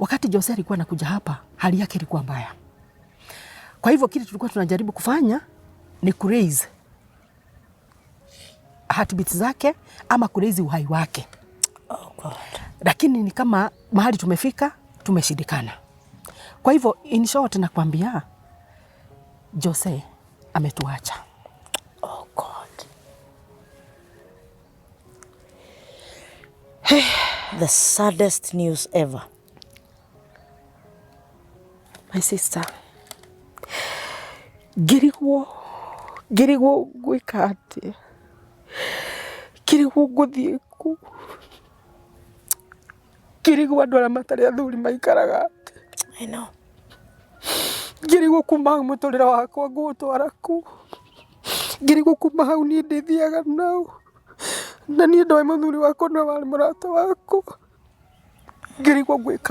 Wakati Jose alikuwa anakuja hapa, hali yake ilikuwa mbaya. Kwa hivyo kile tulikuwa tunajaribu kufanya ni kuraise heartbeat zake ama kuraise uhai wake. Oh God. Lakini ni kama mahali tumefika tumeshindikana. Kwa hivyo in short nakwambia Jose ametuacha. Oh God. The saddest news ever. My sister, ngĩrigwo ngĩrigwo ngwĩka atĩa, ngĩrigwo ngũthiĩ kũ, ngĩrigwo andũ arĩa matarĩ athuri maikaraga atĩa. I know. Ngĩrigwo kuma hau mũtũrĩre wakwa ngũũtwara kũ, ngĩrigwo kuma hau niĩ ndĩthiaga naũ, na niĩ ndoĩ mũthuri wakwa nĩwe warĩ mũrata wakwa, ngĩrigwo ngwĩka.